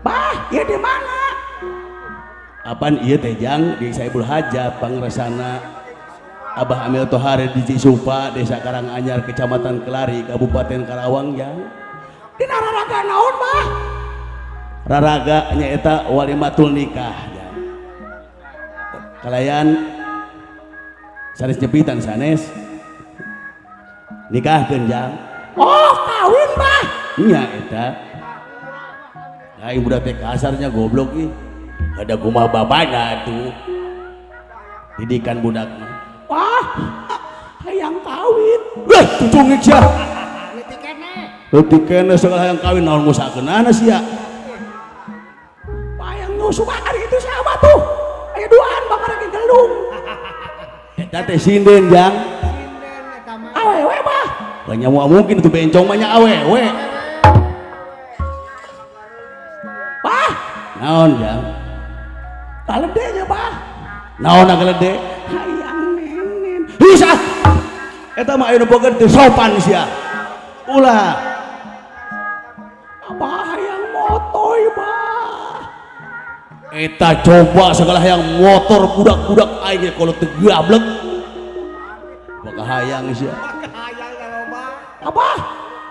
Bah, ieu di mana? Apaan ieu teh Jang di Saibul Hajat Pangresana Abah Amil Tohari di Cisupa, Desa Karanganyar, Kecamatan Kelari, Kabupaten Karawang Jang. Dina raraga naon, Bah? Raraga nyaeta walimatul nikah Jang. Kalayan sanes jepitan sanes nikahkeun Jang. Oh, kawin, Bah. Nya eta. Aing budak teh kasarnya goblok ih. Ada kumaha bapana atuh. Didikan budak mah. Wah, hayang kawin. Weh, cucungik sia. Leutik keneh. Leutik keneh segala hayang kawin naon ngusakeunana sia. Hayang nyusu ari itu siapa tuh? Aya duaan bakal lagi gelung. Eta teh sinden Jang. Sinden eta mah. Awewe, Bah. Banyak moal mungkin itu bencong mah nya awewe. Bah, Naon Jang? kalede nya, Bah. Naon galede? Hayang nenen. His ah. Eta mah aya nu boga teu sopan sia. Ulah. Abah hayang motoy, Bah. Eta coba segala hayang motor budak-budak aing ge kalau teu gablek. Baka hayang sia. Hayang loba. Abah,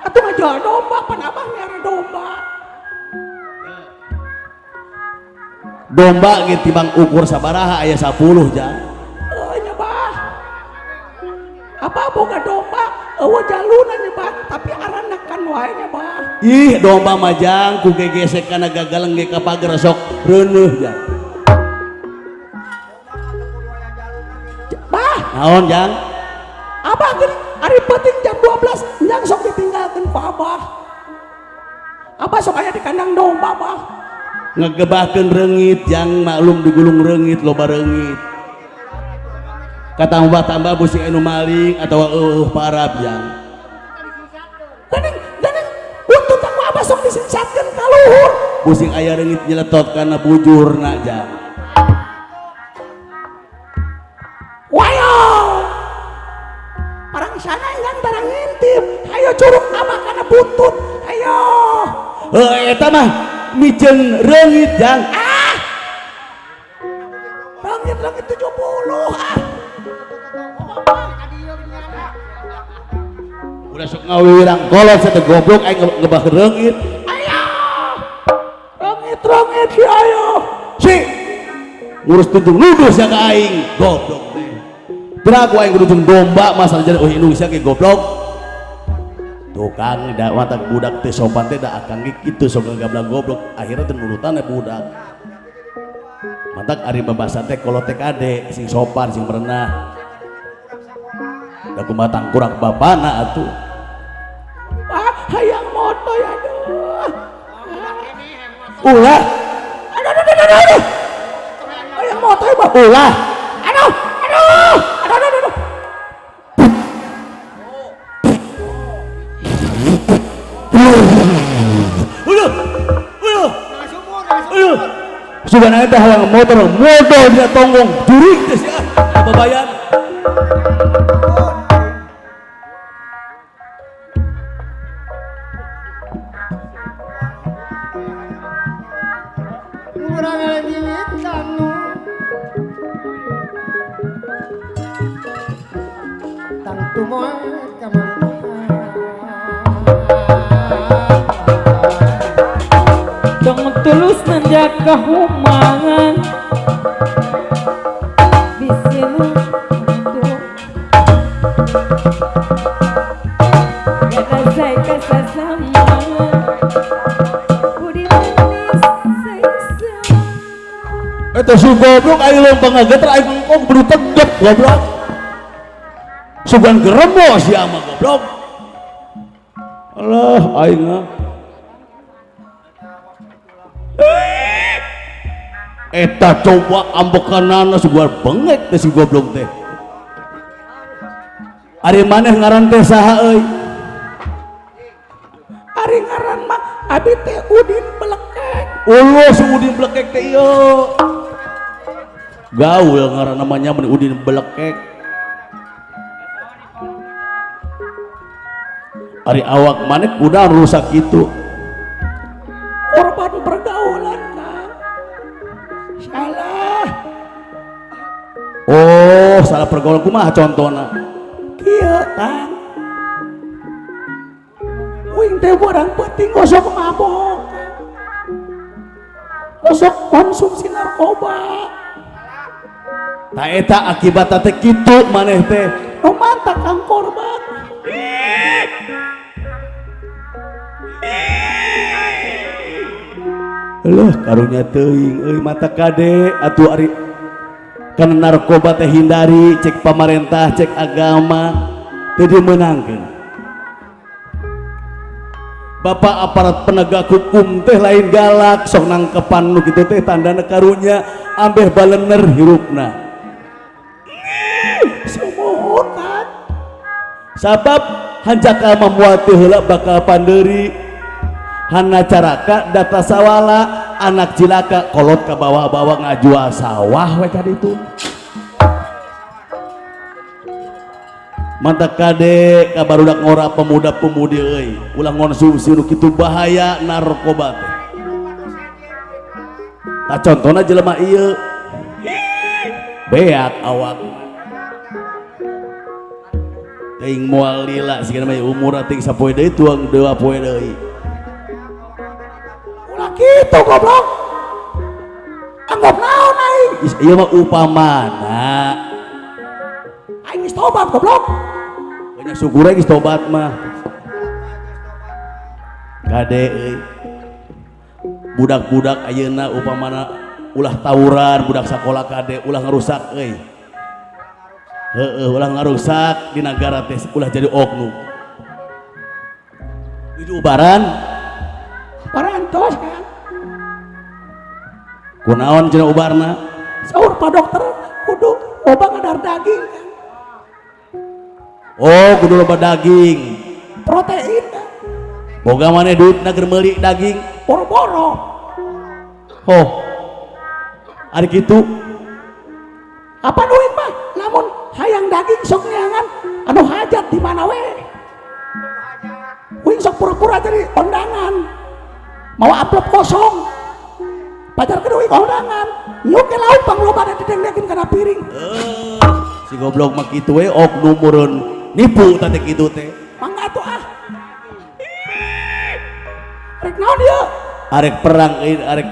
atuh ngajual domba, pan abah miara domba. Domba ge tibang ukur sabaraha aya 10 Jang. Heuh nya, Bah. Abah boga domba, eueuh jaluna nya, Bah, tapi aranakan wae nya, Bah. Ih, domba mah Jang ku gegesek kana gagaleng ge ka pager sok reuneuh Jang. Bah, Naon Jang? Abah geuning ari peuting jam 12 nyang sok ditinggalkeun ku Abah. Abah sok aya di kandang domba, Bah. Ngegebahkeun reungit Jang, maklum digulung reungit loba reungit. Katambah-tambah busing anu maling atawa eueuh parab Jang. Geuning geuning buntut ku Abah sok disinsatkeun ka luhur. Busing aya reungit nyeletot kana bujurna Jang. Wayo. Parang sana yang tarang ngintip. Hayo curug Abah kana buntut. Hayo. Heuh eta mah miceun reungit Jang. Ah. Reungit-reungit 70 ah. Udah sok ngawirang kolot sia teh goblok aing ngebah reungit. Ayo. Reungit-reungit si ayo. Si ngurus tuntung nuduh sia ka aing goblok teh. Piraku aing kudu jeung domba masalah jadi oh indung sia ge goblok. Tukang da watak budak teh sopan teh da akang ge kitu sok ngagablag goblok akhirnya teh nurutan budak. Mantak ari babasa teh kolot teh kade sing sopan sing merenah. Da kumaha tangkurak bapana atuh. Ah, hayang motoy aduh. Ulah. Aduh aduh aduh aduh. Hayang motoy mah. Ulah. Aduh aduh aduh aduh aduh. Ulah. Ulah. Ulah. Sugan eta hayang motor modol dina tonggong jurig teh sia. Babayan. Tong tulus nanjak kahumangan bisinu untuk ngerasai kasasamaan budi manis saisa. Eta si goblok aing leumpang ngageter aing engkong kudu tegep goblok. Sugan geremo sia mah goblok. Alah aing mah. Eta coba ambekanana sugan bengek teh si goblok teh. Ari maneh ngaran teh saha euy? Ari ngaran mah abi teh Udin Blekek. Uluh si Udin Blekek teh ieu. Gaul ngaran namanya mun Udin Blekek. Ari awak maneh kuda rusak kitu. Korban pergaulan Kang. Salah. Oh, salah pergaulan kumaha contona? Kieu Kang. Uing teh barang penting osok mabok. Osok konsumsi narkoba. Ta eta akibatna teh kitu maneh teh. Nu mantak Kang korban. Leuh karunya teuing euy mata kade atuh ari kana narkoba teh hindari cek pamarentah cek agama teu dimeunangkeun. Bapak aparat penegak hukum teh lain galak sok nangkepan nu kitu teh tandana karunya ambeh balener hirupna. Sumuhun Kang. Sabab hanjakal mah teu heula bakal pandeuri. Hana caraka data sawala anak cilaka kolot ka bawa-bawa ngajual sawah we ka ditu. Mantak kade ka barudak ngora pemuda-pemudi euy ulah ngonsumsi nu kitu bahaya narkoba teh. Tah contona jelema ieu beak awak teuing moal lila sigana mah umur ting sapoe deui tuang dewa poe deui. Ulah kitu goblok. Anggap naon aing? Ieu mah upamana. Aing geus tobat goblok. Banyak syukur geus tobat mah. Kade euy. Budak-budak ayeuna upamana ulah tawuran, budak sakola kade ulah ngarusak euy. Heeh, ulah ngarusak di nagara teh ulah jadi oknum. Nuju ubaran parantos kan. Kunaon cenah ubarna? Saur Pak Dokter kudu loba ngadar daging kan. Oh, kudu loba daging. Protein kan. Boga maneh duitna keur meuli daging? Boro-boro. Oh. Ari kitu. Apa duit mah? Lamun hayang daging sok neangan anu hajat di mana we. Uing sok pura-pura jadi kondangan. Mau amplop kosong. Pacar kedua kondangan. Nyuk ke lauk pangloba da didengdekeun kana piring. Si goblok mah kitu we oknum meureun nipu teh kitu teh. Mangga atuh ah. Arek naon ieu? Arek perang euy arek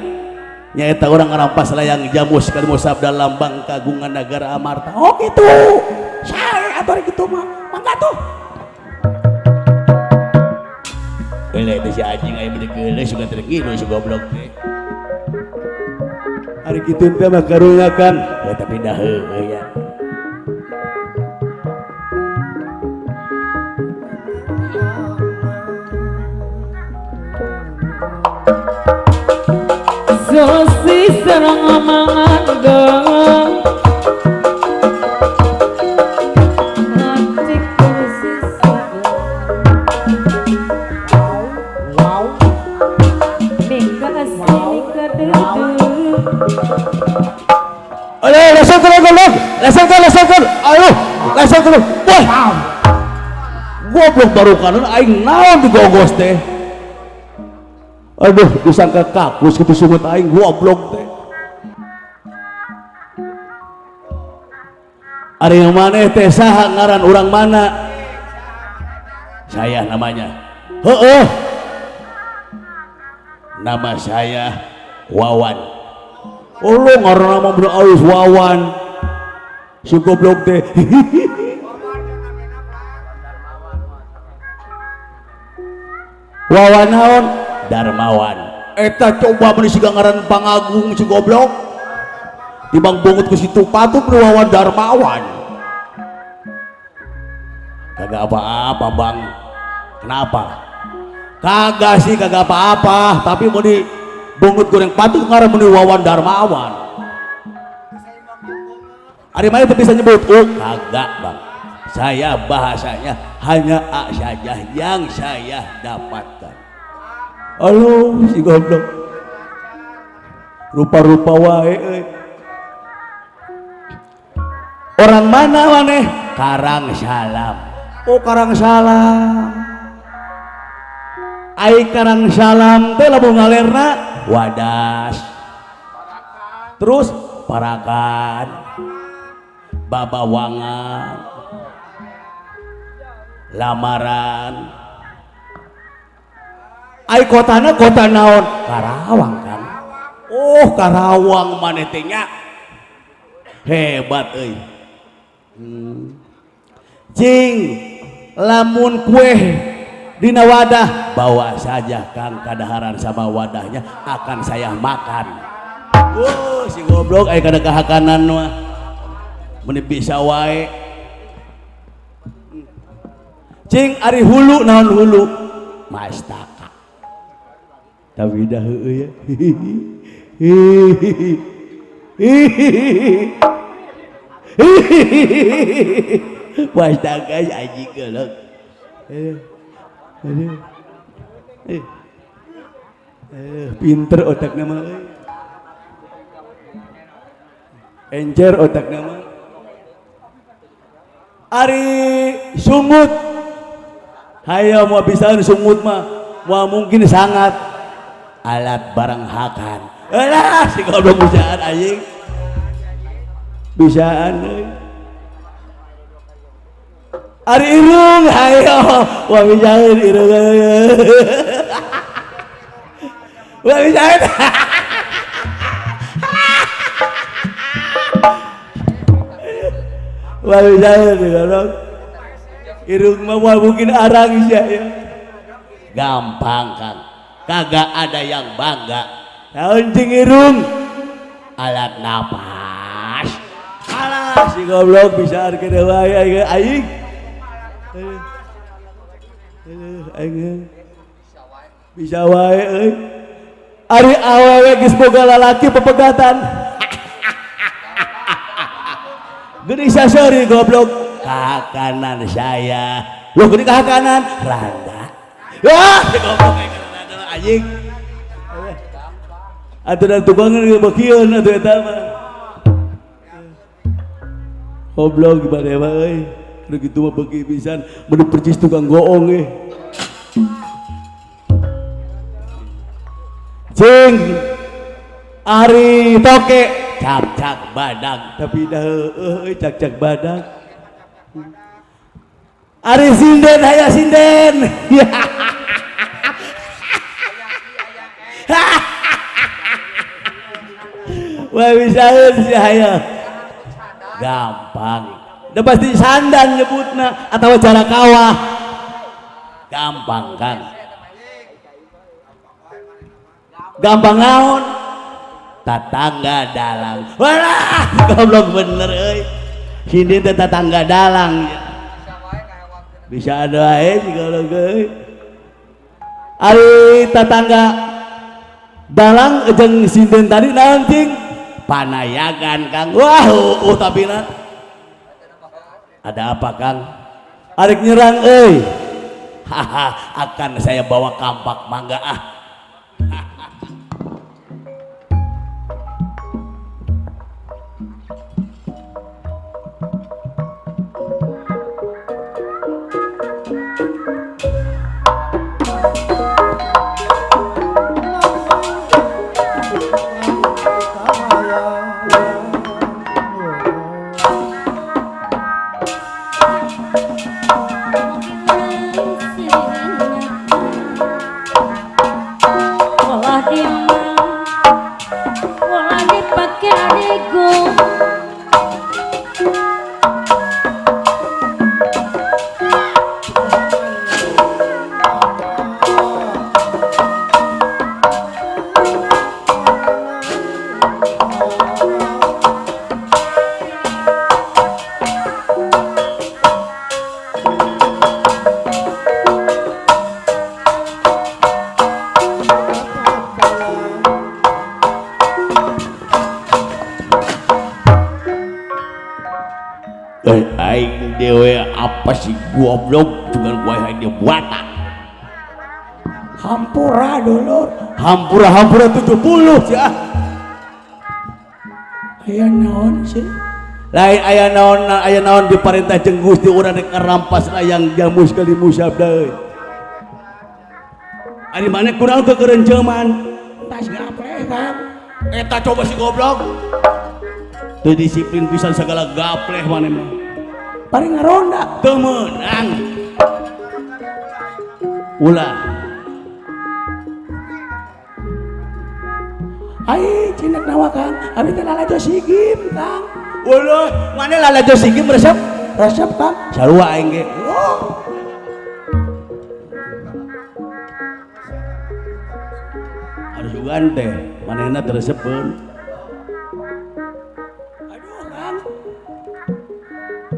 nyaeta urang ngarampas layang jamus ka musabda lambang kagungan nagara Amarta. Oh kitu. Sae atuh arek kitu mah. Mangga atuh. Geuleuh teh si anjing aya meuni geuleuh sugan teh ngilu si goblok teh. Ari kitu teh mah karunya kan. Ya tapi dah heueuh ya. Sosi serang mangandong hati kursi wow mika asli kadedu. Ayo leselkeun goblok, leselkeun leselkeun, ayo leselkeun. Wah, goblok baru kanan aing naon digogos teh. Aduh, disangka kakus kitu sungut aing goblok teh. Ari yang maneh teh saha ngaran urang mana? Saya namanya. Heeh. Nama saya Wawan. Oh lu ngaran nama bener alus Wawan. Si goblok teh. Wawan naon? Darmawan. Eta coba meuni siga ngaran pangagung si goblok. Tibang bungut ku situ patut nu Wawan Darmawan. Kagak apa-apa bang. Kenapa? Kagak sih kagak apa-apa, tapi mau di bungut goreng patut ngaran meuni Wawan Darmawan. Ari mah teu bisa nyebut U, kagak bang. Saya bahasanya hanya A saja yang saya dapatkan. Aduh si goblok. Rupa-rupa wae euy. Orang mana maneh? Karang Salam. Oh Karang Salam. Ai Karang Salam teh lamun ngalerna Wadas. Terus Parakan, Babawangan, Lamaran. Ai kotana kota naon? Karawang kan. Oh, Karawang maneh teh nya. Hebat euy. Cing, lamun kue dina wadah bawa saja Kang kadaharan sama wadahnya akan saya makan. Oh, si goblok aya kada kahakanan mah. Meuni bisa wae. Cing ari hulu naon hulu? Mastaka. Tapi dah heueuh ya. Mastaka anjing geuleuh. Aduh. Pinter otakna mah euy. Encer otakna mah. Ari sungut. Hayo moal bisaan sungut mah. Moal mungkin sangat alat barang hakan. Alah si goblok bisaan anjing. Bisaan euy. Ari irung hayo moal bisaan irung. Moal bisaan. Moal bisaan goblok. Irung mah moal mungkin arang sia ya. Gampang Kang. Kagak ada yang bangga. Naon cing irung? Alat napas. Alah si goblok bisa kene wae aing. Aing. Bisa wae euy. Ari awewe geus boga lalaki pepegatan. Geuning sasori goblok. Kahakanan saya. Loh geuning kahakanan randa. Wah, si goblok aing randa anjing. Atuh da tukangan geus bekieun atuh eta mah. Goblok gimana mah euy. Nu kitu mah beuki pisan, mun percis tukang goong euy. Cing ari toke cak-cak badag tapi dah heueuh cak-cak badag. Ari sinden aya sinden. Wah bisaeun si aya. Gampang. Udah pasti sandan nyebutna atau cara kawah. Gampang kan. Gampang naon? Tatangga dalang. Walah, goblok bener euy. Sini teh tatangga dalang. Bisa ada wae si goblok euy. Ari tatangga dalang jeung sinden tadi naon cing? Panayagan Kang. Wah, tapi na. Ada apa Kang? Arek nyerang euy. Haha, akan saya bawa kampak mangga ah. Aing dewe apa sih goblok dengan gua yang dia buatan. Hampura dulur. Hampura hampura 70 ya. Aya naon sih? Lain aya naon diperintah jeung Gusti urang rek ngarampas layang jamus kali musabda euy. Ari maneh kunaon kekerenceuman? Tas gapleh Kang. Eta coba si goblok. Teu disiplin pisan segala gapleh maneh mah. Bari ngaronda. Teu meunang. Ulah. Ai cinek nawa Kang, abi teh lalajo sigim Kang. Ulah, maneh lalajo sigim resep? Resep Kang. Sarua aing ge. Oh. Harus ugan teh, manehna teu resepeun. Aduh Kang.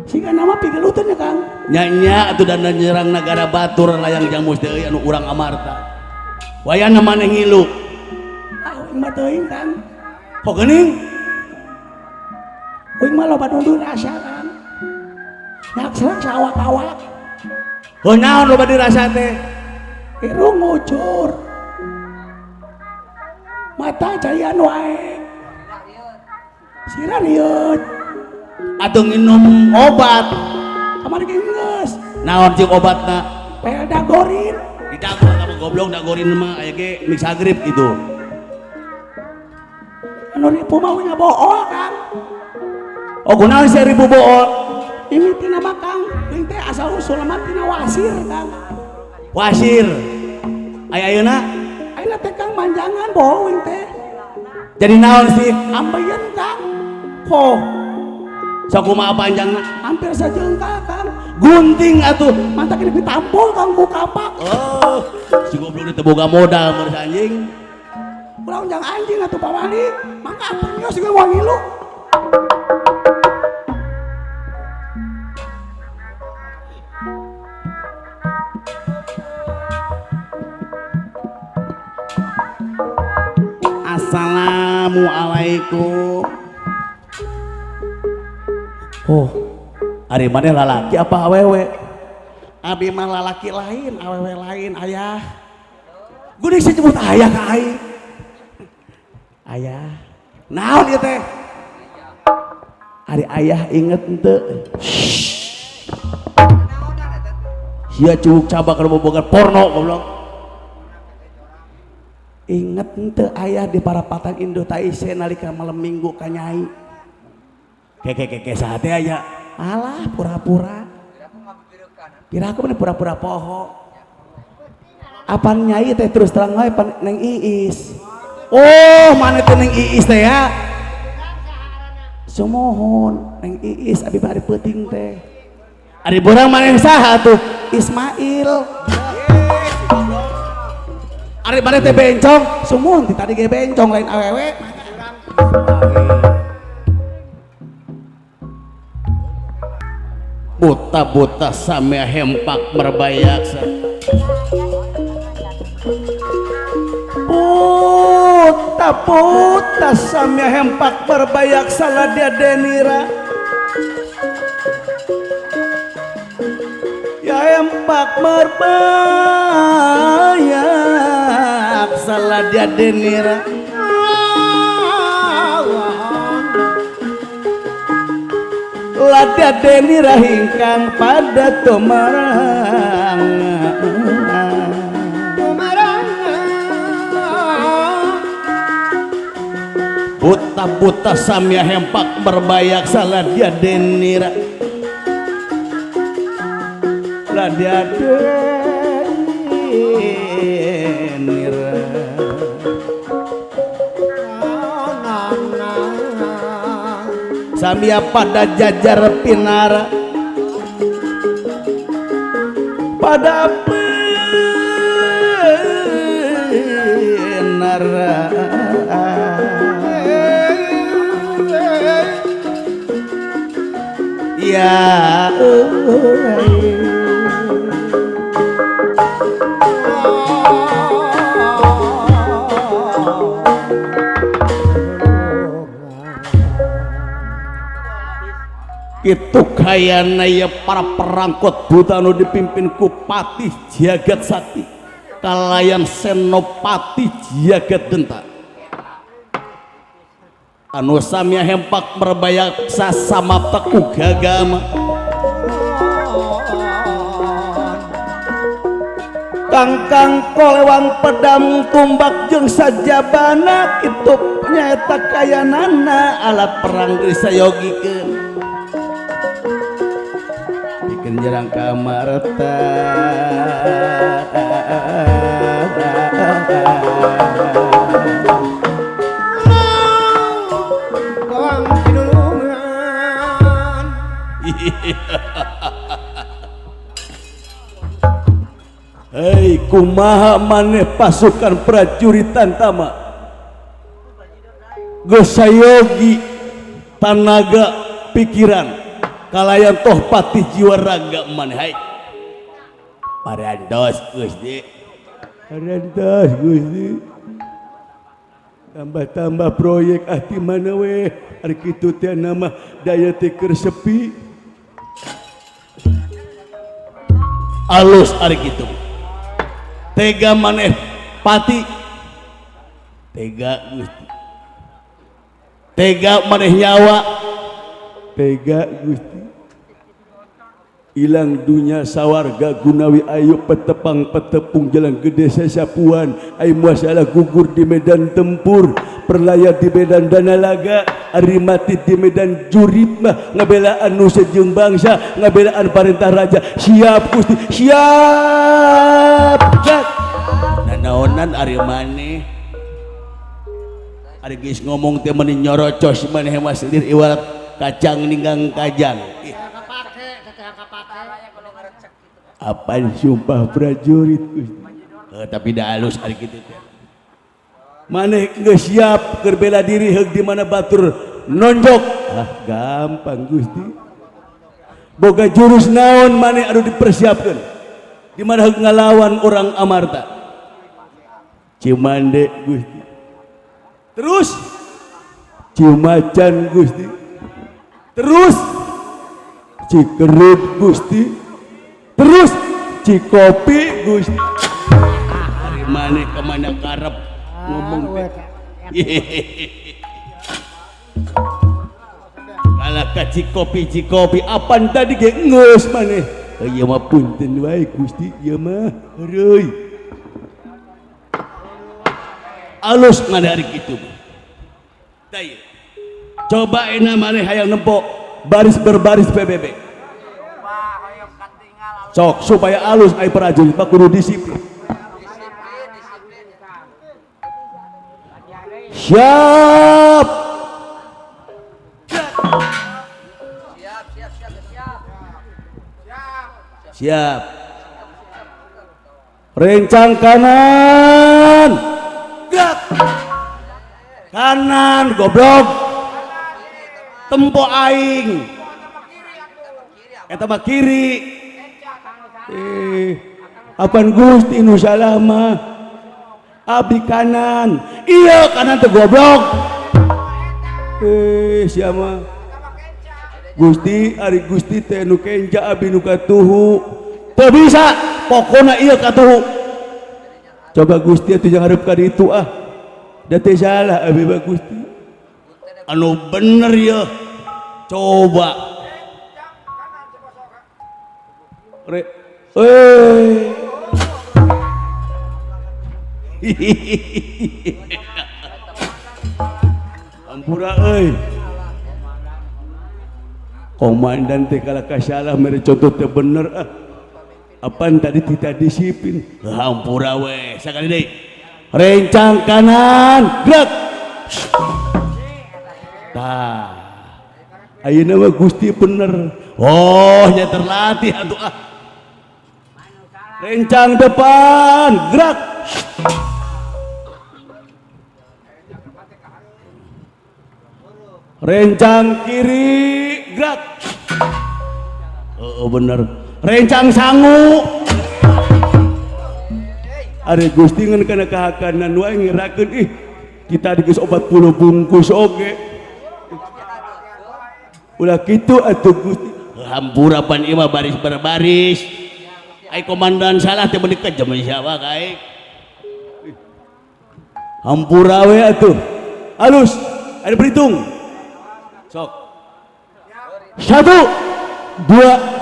Siga nama pigeluteun ya Kang. Nya-nya atuh dan nyerang nagara batur layang jamus teh euy anu urang amarta. Wayana maneh ngilu. Ah uing mah teuing Kang. Kok geuning? Uing mah loba nundur rasa Kang. Nyaksrek sawak-awak. Heuh naon loba dirasa teh? Irung ngucur. Mata cayan wae. Sirah rieut. Atuh nginum obat. Kamari ge geus. Naon cik obatna? Peldagorin. Didagor sama goblok dagorin mah aya ge mixagrip gitu. Anu ripu mah uing ngabool Kang. Oh kunaon sia ripu bool? Ini tina mah Kang, uing teh asal usul mah tina wasir Kang. Wasir. Aya ayeuna? Ayeuna teh Kang manjangan bool uing teh. Jadi naon sih? Ambeien Kang. Ho. Sok kumaha panjangna? Hampir sajengkal Kang. Gunting atuh. Mantak ini ditampol Kang ku kapak. Oh, si goblok teh boga modal meureun anjing. Ulah unjang anjing atuh Pak Wali. Mangga apeun geus moal ngilu. Assalamualaikum. Oh, ari maneh lalaki apa awewe? Abi mah lalaki lain, awewe lain, ayah. Geuning sih nyebut ayah ka aing. Ayah. Naon ieu teh? Ari ayah inget henteu? Sia cuuk cabak kana bobogan porno goblok. Inget henteu ayah di parapatan Indo Taise nalika malam Minggu ka Nyai. Keke keke saha teh aya? Alah pura-pura. Pira aku mah pura-pura poho. Apan Nyai teh terus terang wae pan Neng Iis. Oh, mana teh Neng Iis teh ya? Sumuhun Neng Iis abi mah ari peuting teh. Ari borang maneh saha tuh? Ismail. Ari maneh teh bencong. Sumuhun ti tadi ge bencong lain awewe. Buta-buta samea hempak merbayaksa. Buta-buta samea hempak merbayaksa ladia denira. Ya hempak merbayaksa ladia denira. Ladia denira hingkang pada tumarang. Buta-buta samya hempak berbayak salah dia denira. Ladia denira. Samya pada jajar pinara. Pada pinara. Ya itu kayana ya para perangkot buta nu dipimpin ku Patih Jagat Sakti kalayan Senopati Jagat Denta anu samya hempak merbayaksa samapta ku gagama. Kangkang kolewang pedang tumbak jeung sajabana kitu nyaeta kayanana alat perang disayogikeun bikin nyerang ka Amarta. Bawang pinulungan. Hei, kumaha maneh pasukan prajurit Tantama geus sayogi tanaga pikiran kalayan toh patih jiwa raga maneh. Hai parantos Gusti, parantos Gusti, tambah-tambah proyek ah ti mana we ari kitu teh nama daya teh keur sepi alus ari kitu. Tega maneh pati, tega Gusti, tega maneh nyawa, tega Gusti, ilang dunya sawarga gunawi ayu petepang petepung jalan gede sasapuan ayu muasalah gugur di medan tempur perlayar di medan danalaga ari mati di medan jurit mah ngabelaan nusa jeung bangsa ngabelaan parentah raja. Siap Gusti, siap. Nanaonan ari maneh ari geus ngomong teh meni nyorocos maneh mah selir iwarat kacang ninggang kajang. Apaan sumpah prajurit Gusti? Tapi dah halus ari kitu teh. Maneh geus siap keur bela diri heug di mana batur nonjok. Ah gampang Gusti. Boga jurus naon maneh anu dipersiapkeun? Di mana heug ngalawan orang Amarta? Cimande Gusti. Terus Cimacan Gusti. Terus Cikerut Gusti. Terus Cikopi Gusti. Dari mana kemana karep ngomong teh. Kalah ka Cikopi Cikopi apaan tadi ge geus maneh. Ieu mah punten wae Gusti, ieu mah heureui. Alus maneh ari kitu. Tah coba enak maneh hayang nempo baris berbaris PBB. Sok supaya alus ai prajurit mah kudu disiplin. Siap. Siap, siap, siap, siap. Siap. Rencang kanan. Gerak. Kanan goblok. Tempo aing. Eta mah kiri. Apaan Gusti nu salah mah? Abdi kanan. Iya kanan teh goblok. Siapa? Gusti ari Gusti teh nu kenja abdi nu katuhu. Teu bisa, pokona ieu katuhu. Coba Gusti atuh jangan hareup ka ditu ah. Da teh salah abdi mah Gusti. Anu bener ye. Coba. Ampura euy. Komandan teh kalah kasalah mere contoh teh bener ah. Apaan tadi tidak disiplin? Hampura we, sakali deui. Rencang kanan, gerak. Tah. Ayeuna mah Gusti bener. Oh, nya terlatih atuh ah. Rencang depan, gerak. Rencang kiri, gerak. Oh, bener. Rencang sangu. Ari Gusti ngan kana kahakanan wae ngerakeun ih. Kita geus 40 bungkus oge. Ulah kitu atuh Gusti. Hampura pan ieu mah baris berbaris. Ai komandan salah teh meuni kejem siapa kae. Hampura we atuh. Alus, ada berhitung. Sok. 1 2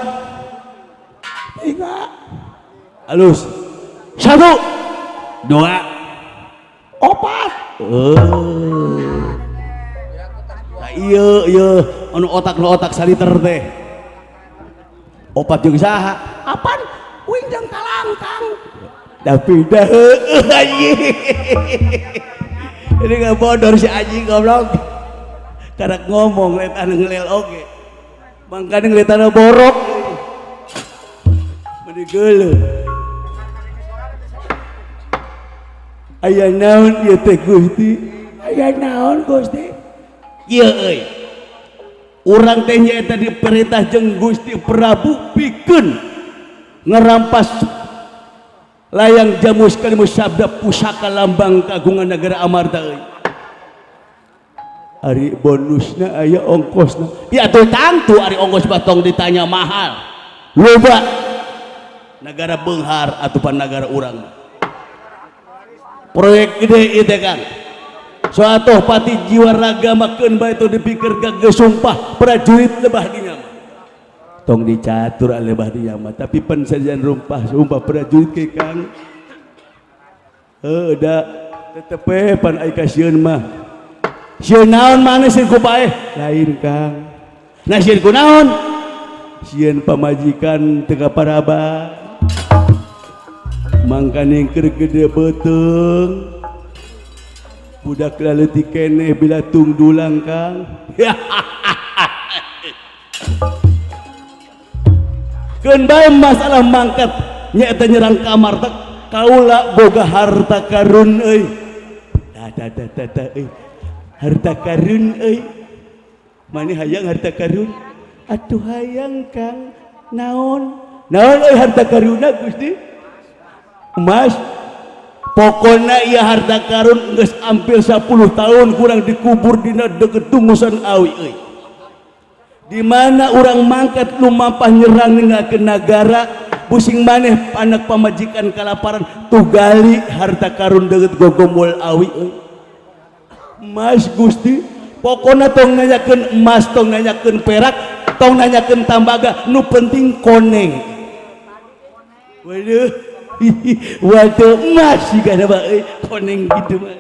3. Alus. 1 2 4. Nah, iya iya anu otak nu otak saliter teh. Opat jeung saha? Apaan? Uing jeung kalangkang. Tapi dah heueuh anjing. Ini nggak bodor si anjing goblok. Karak ngomong lihat anu ngelel oge. Mangkane ngeliatana borok. Meni geuleuh. Aya naon ieu teh Gusti? Aya naon Gusti? Ieu euy. Urang teh nyaeta diperintah jeung Gusti Prabu pikeun ngerampas layang jamus kalimu sabda pusaka lambang kagungan negara Amarta euy. Ari bonusna aya ongkosna. Ya atuh tangtu ari ongkos batong ditanya mahal. Loba negara beunghar atuh pan negara urang. Proyek gede ieu teh Kang. Soatoh pati jiwa raga makeun bae tong dipikir gage sumpah prajurit lebah dinya mah. Tong dicatur lebah dinya mah tapi pan sajian rumpah sumpah prajurit ke Kang. Heuh da tetep we pan ai kasieun mah. Sieun naon maneh sieun ku paeh? Lain Kang. Nah sieun ku naon? Sieun pamajikan teu kaparaba. Mangkaning keur gede beuteung. Budak laleutik keneh bila tungdulang Kang. Keun bae masalah mangkat nyaeta nyerang ka Amarta kaula boga harta karun euy. Da da da da da euy. Harta karun euy. Mane hayang harta karun? Atuh hayang Kang. Naon? Naon euy harta karunna Gusti? Emas. Pokona ieu harta karun geus hampir 10 tahun kurang dikubur dina deukeut dungusan awi euy. Di mana urang mangkat lumampah nyerang ninggalkeun nagara, pusing maneh anak pamajikan kalaparan tugali harta karun deukeut gogomol awi euy. Emas Gusti, pokona tong nanyakeun emas, tong nanyakeun perak, tong nanyakeun tambaga, nu penting koneng. Waduh. Waduh emas jika ada euy koneng gitu mah.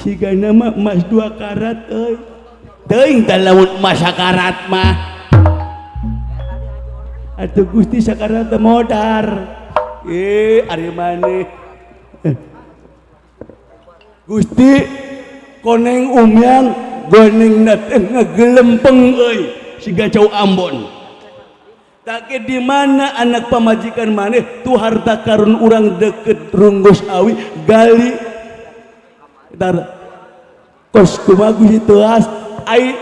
Siga nama emas 2 karat euy. Teuing teh lamun emas sakarat mah. Atuh Gusti sakarat teh modar. Ari maneh. Gusti koneng umyang gonengna teh ngagelempeng euy siga cau Ambon. Take di mana anak pamajikan maneh tuh harta karun urang deket runggus awi gali tar kos kumaha Gusti teuas ai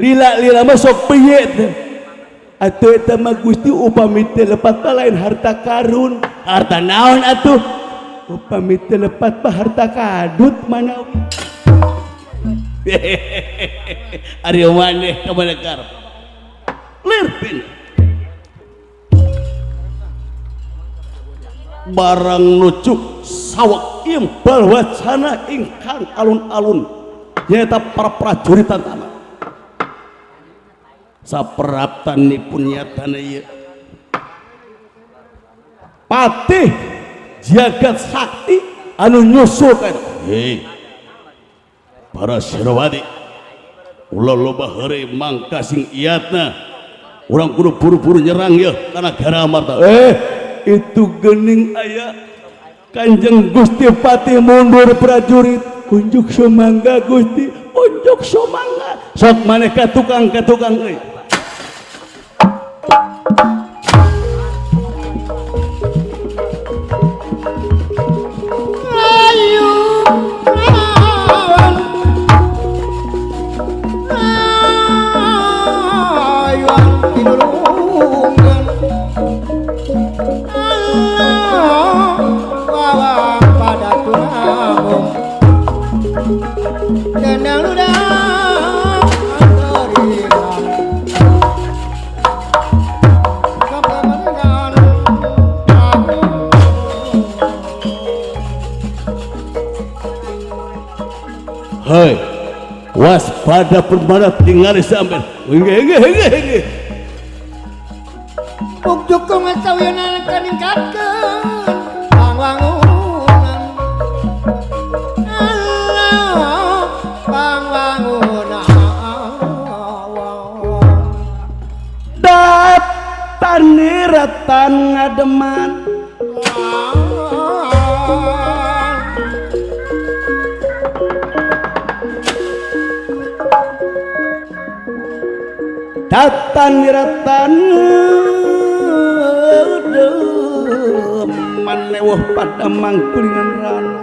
lila-lila mah sok piye teh atuh eta mah Gusti upami teu lepat mah lain harta karun harta naon atuh upami teu lepat mah harta kadut mana ari maneh ka mana karep lir bin barang nucu sawak imbal wacana ingkang alun-alun nyaeta para prajurit tantama sapraptanipun nyatana ieu patih jagat sakti anu nyusul ka hei para Senopati ulah loba heureuy mangka sing iatna urang kudu buru-buru nyerang yeuh kana negara Amarta. Itu gening aya Kanjeng Gusti Patih mundur prajurit unjuk sumangga Gusti unjuk sumangga sok maneh ka tukang euy. Hei, waspada permana tinggal sampai. Nggih. Puk jukung sawiyonan kaningkatkeun pangwangunan. Allah pangwangunan. Datan niratan ngademan datan niratan ngademan lewah pada mangkulingan rana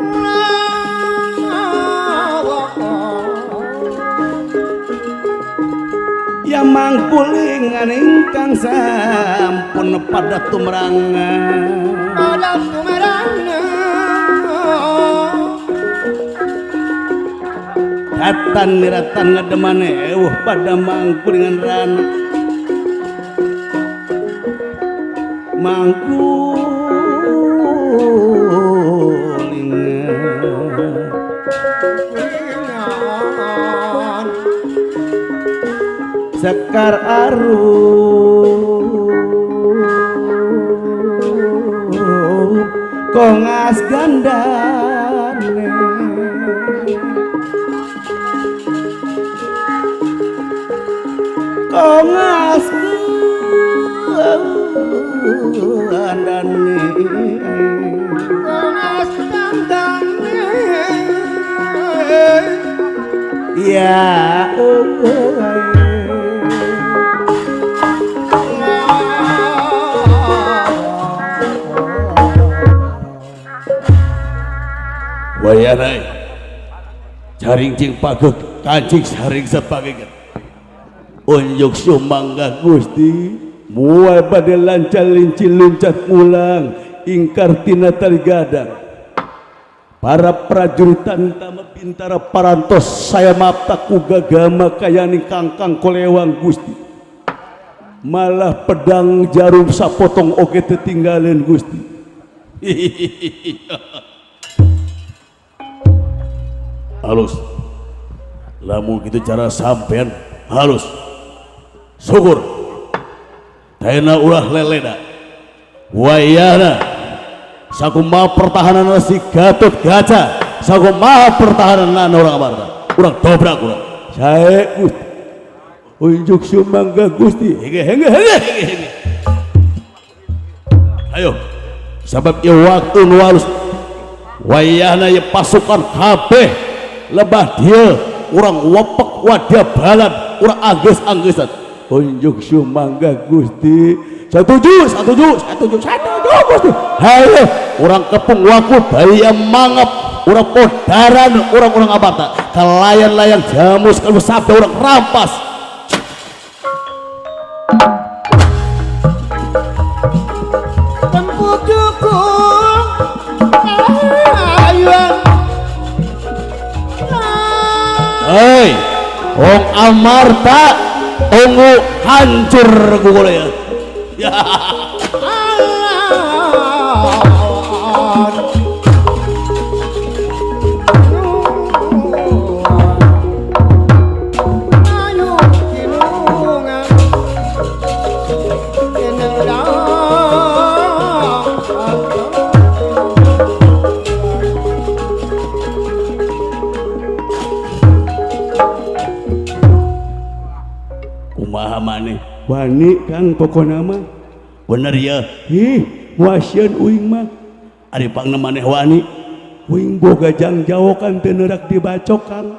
ya mangkulingan ingkang sampun pada tumrangan pada tumrangan datan niratan ngademan ewuh pada mangkulingan rana mangkulingan sekar arum kongas gandane kongas gandane kongas gandane ya wayanai jaring cing pagek kancing saring sepageget unjuk sumangga Gusti mual bade lancar linci luncat mulang ingkar tina tali gadang para prajurit tantama bintara parantos saya mapta ku gagama kayani kangkang kolewang Gusti malah pedang jarum sapotong oge tetinggalin Gusti. Halus lamun gitu cara sampean halus syukur tena ulah leleda wayana sakumaha pertahanan si Gatot Kaca sakumaha pertahanan orang Amarta urang dobrak urang sae Gusti unjuk sumangga Gusti hege hege hege hege ayo sabab ieu waktu nu halus wayahna ieu pasukan kabeh lebah dia urang wepek wadah balan urang angges-anggesan unjuk sumangga Gusti setuju setuju setuju setuju Gusti hayo urang kepung waku bayi mangep urang podaran urang-urang Amarta kelayan-layan jamus kalau sabda urang rampas tempuk jukung ayuan. Hei, wong Amarta tunggu hancur gugule ya. Wani Kang pokona mah bener ya ih wasieun uing mah ari pangna maneh wani uing boga jangjawokan teu neurak dibacok Kang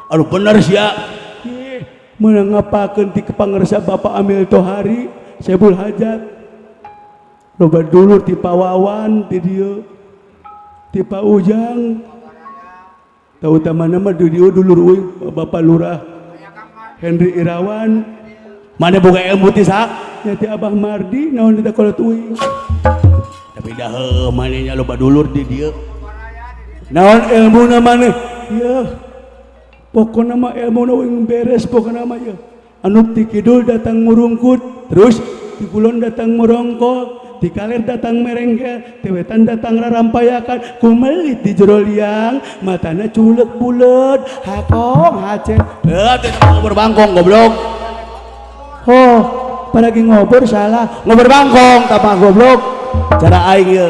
aduh bener sia ih meunang ngapakeun ti pangersa Bapak Amil Tohari Sebul Hajat loba dulur ti Pawawan ti dieu ti Pa Ujang tautamana mah di dieu dulur uing Bapak Lurah Henry Irawan mana boga ilmu ti saha nya ti Abah Mardi naon dita kolot uing tapi dah maneh nya loba dulur di dieu naon ilmuna maneh yeuh pokona mah ilmuna uing beres pokona mah yeuh anu ti kidul datang ngurungkut terus ti kulon datang ngurongkok ti kaler datang merengkel ti wetan datang rarampayakan kumelit di jero liang matana culek bulet hakong hacen teh berbangkong goblok. Oh, Paragi ngobor salah, ngobor bangkong tapa goblok. Cara aing ye.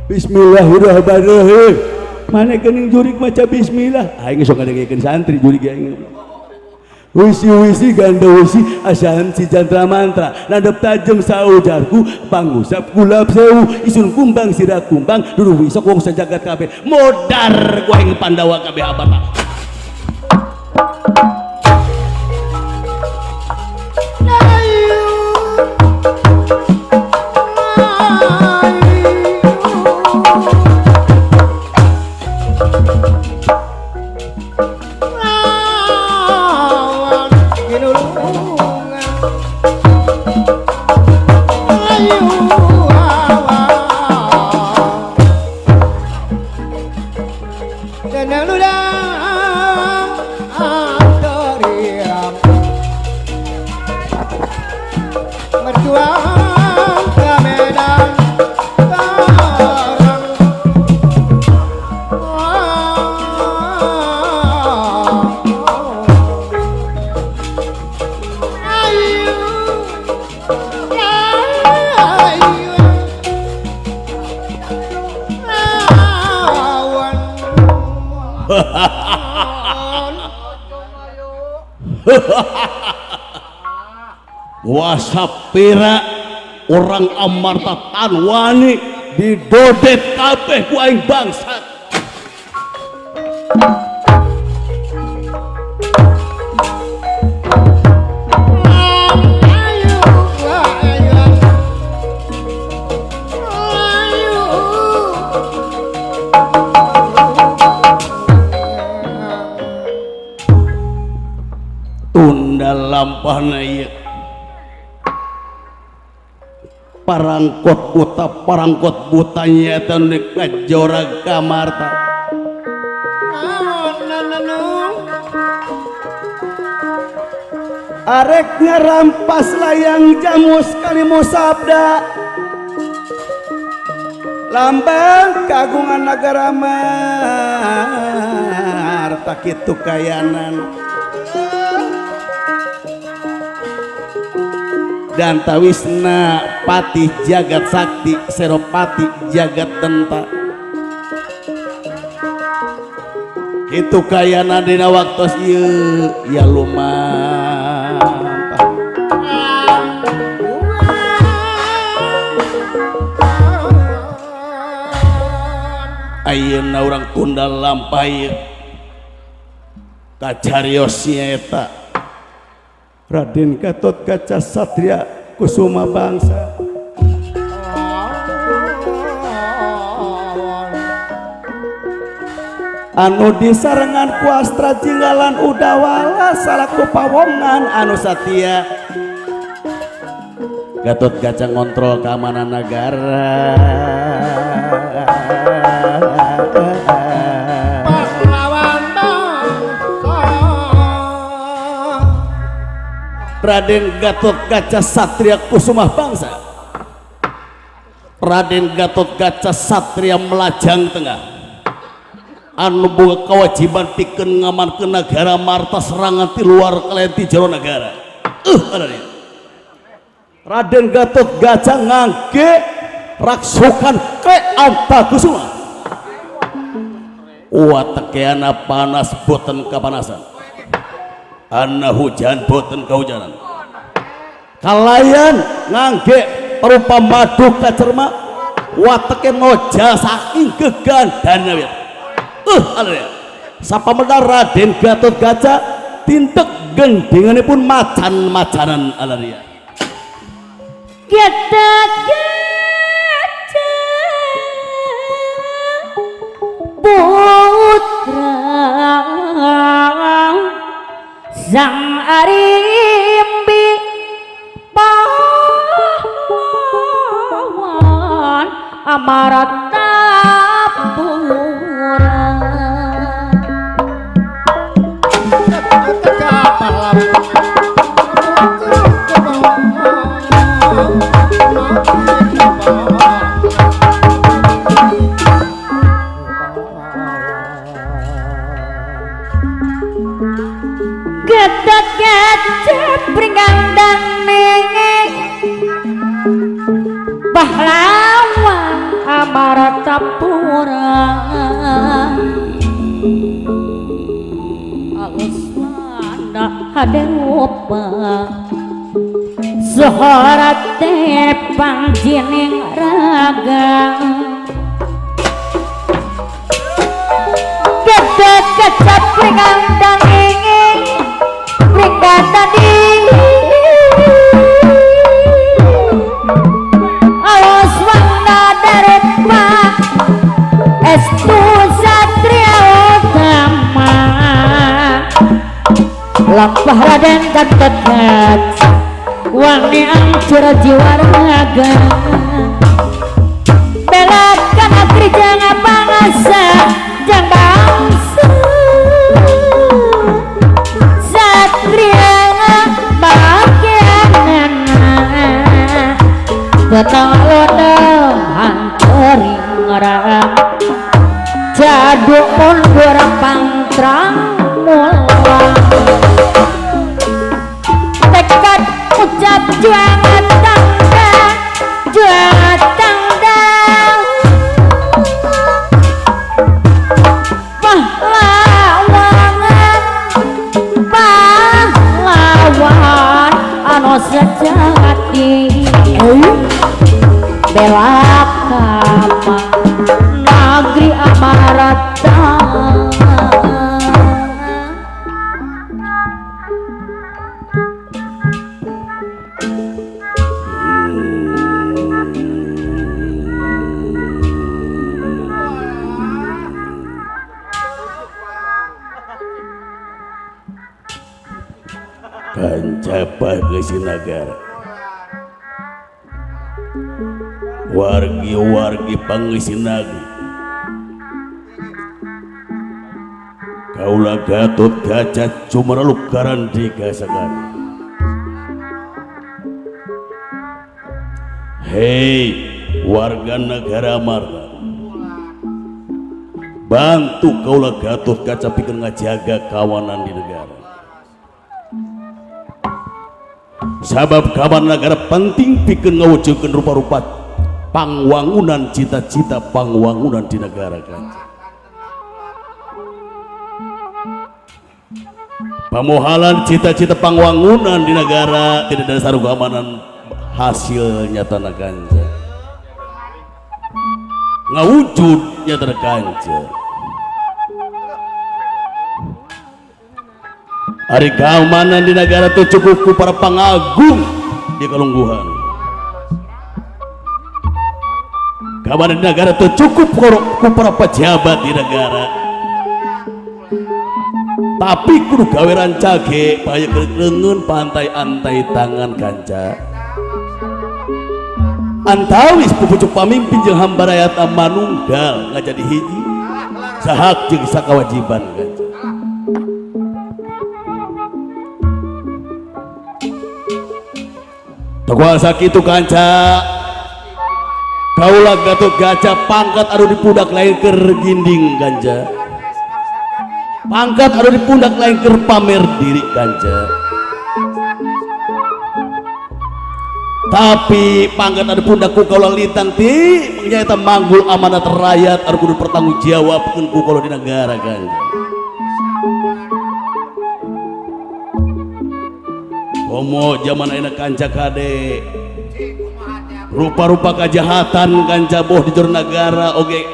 Bismillahirrahmanirrahim. Mana geuning jurik maca bismillah. Aing sok ngadengekeun santri jurik aing. Wisi-wisi ganda wisi asahan si jantra mantra nandap tajem saujarku pangusap gulap sewu isun kumbang sira kumbang dulu wisok wong sejagat kabeh modar ku aing Pandawa kabeh abata. Wasapira orang Amarta Tanwani didodet kabeh ku aing bangsat. Tunda lampahna ieu parangkot buta nyata nu kajora kamarta. Arek ngarampas layang jamus kalimu sabda lambang kagungan nagara Marta kitu kayanan dan tawisna patih jagat sakti seropati jagat tenta itu kayana dina waktos ieu ya lumampah. Ayeuna urang tunda lampah ieu kacarios nya eta Raden Gatot Kaca Satria Kusuma Bangsa. Anu disarengan ku Astra Jinggalan Udawala salaku pawongan anu satia. Gatot Kaca ngontrol keamanan negara. Raden Gatot Kaca Satria Kusuma Bangsa, Raden Gatot Kaca Satria Melajang Tengah anu boga kewajiban pikeun ngamankeun nagara Marta serangan ti luar kalayan ti jero nagara. Raden Gatot Kaca ngangge raksukan ke Antakusuma. Watekeana panas boten kapanasan, ana hujan boten kehujanan, kalayan ngangge perupa madu kacerma wateke noja saking gegandana wit. Sapamedar Raden Gatot Kaca tintek gendingane pun macan-macanan alaria. Gatot Kaca putra Sang Arimbi pahlawan Amartapura. Gatot Kaca pringgandane Amartapura alus wanda hade rupa sohorate pangjining raga gede kecap pringandang ingin pringandang alus wanda darupa estu satria utama lampah Raden Gatot wani ancur jiwa raga belakan negeri jangan bangsa jangan bangsa satria bagianana tetang lodo hantering ram jaduk mundur pangtrang mulang tekad ucap juang tangga juang tangga pahlawan pahlawan anu sejati bela kama negeri Amarta. Kanca Sinagar wargi-wargi Pangesinag kaula Gatot Kaca cumaraluk karandika sakana. Hei warga negara Amarta, bantu kaula Gatot Kaca pikeun ngajaga kawanan di negara. Sabab kawan negara penting pikeun ngawujudkeun rupa-rupa pangwangunan cita-cita pangwangunan di negara kanca. Pamohalan cita-cita pangwangunan di negara tidak ada saru keamanan hasil nyata kanca. Ngawujud nyata kanca. Ari keamanan di negara itu cukup ku para pangagung di kalungguhan. Keamanan di negara itu cukup ku para pejabat di negara. Tapi kudu gawe rancage paya leungeun pantai antai tangan kanca. Antawis pupucuk pamimpin jeung hamba rakyat manunggal ngajadi hiji sahak jeung sakawajiban kanca. Kuasa kitu kanca kaula Gatot Kaca pangkat anu di pundak lain keur ginding kanca, pangkat anu di pundak lain keur pamer diri kanca, tapi pangkat anu di pundak ku kaula lintang ti nyaeta manggul amanat rakyat anu kudu bertanggung jawab ku kaula di negara kanca. Komo zaman ayeuna kanca kade rupa-rupa kejahatan kanca boh di jero negara oge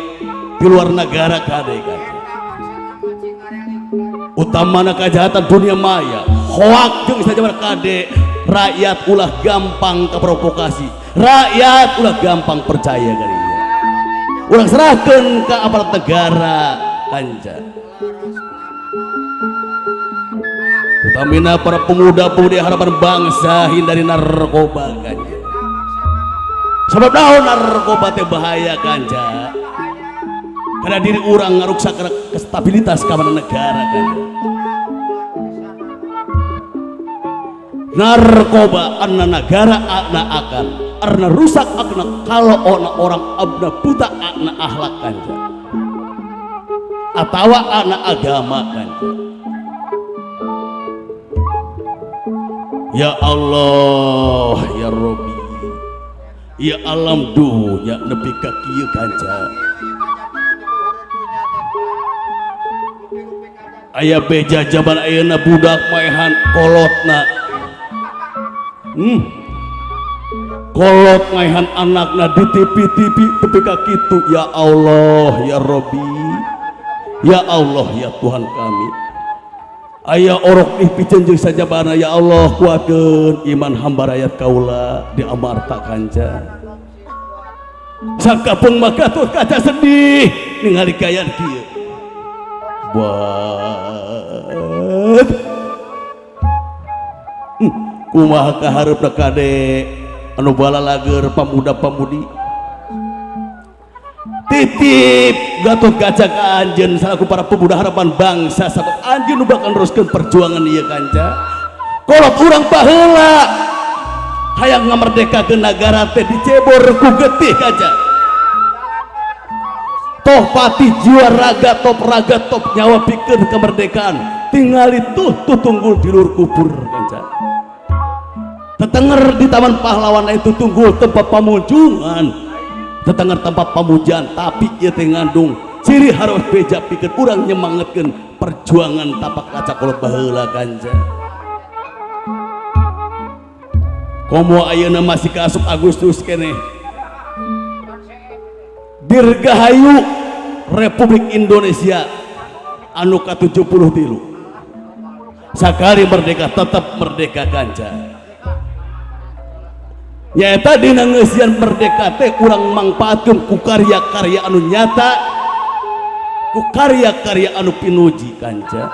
di luar negara kade kanca. Utamana kejahatan dunia maya hoak jeung sajaman kade rakyat ulah gampang keprovokasi, rakyat ulah gampang percaya kadinya. Urang serahkeun ka aparat negara kanca. Utamina para pemuda-pemudi harapan bangsa hindari narkoba kanca. Sebab naon narkoba teh bahaya kanca. Karena diri urang ngaruksak kestabilitas keamanan negara kanca. Narkoba anna negara akna akan arna rusak akna kalau ona orang abna buta akna akhlak kanca. Atawa akna agama kanca. Ya Allah ya Rabbi, Ya alam dunya nepi ka kieu kanca. Aya beja jaman ayeuna budak maehan kolotna. Kolot maehan anakna di TV-TV tepi ka kitu. Ya Allah ya Rabbi. Ya Allah ya Tuhan kami. Aya orok ih piceun jeung sajabana ya Allah kuatkeun iman hamba rakyat kaula di amarta kanca. Sakapeung mah Gatot Kaca sedih ningali kaayaan kieu. Buat kumaha kahareupna kade anu balalager pamuda-pamudi. Titip Gatot Kaca ka anjeun salaku para pemuda harapan bangsa sabab anjeun nu bakal neruskeun perjuangan ieu kanca. Kolot urang baheula hayang ngamerdekakeun nagara teh dicebor ku getih kanca. Toh pati jiwa raga top raga top nyawa pikeun kemerdekaan tingali tuh tutunggul di luhur kubur kanca. Tetenger di Taman Pahlawan itu tunggul tempat pamunjungan, tetenger tempat pamujaan, tapi ieu teh ngandung ciri harus beja pikeun urang nyemangetkeun perjuangan tapak kaca kolot baheula kanca. Komo ayeuna masih kaasup Agustus keneh. Dirgahayu Republik Indonesia anu ka-73. Sakali merdeka tetap merdeka kanca. Nyaeta dina ngeusian merdeka teh urang mangpaatkeun ku karya-karya anu nyata, ku karya-karya anu pinuji kanca.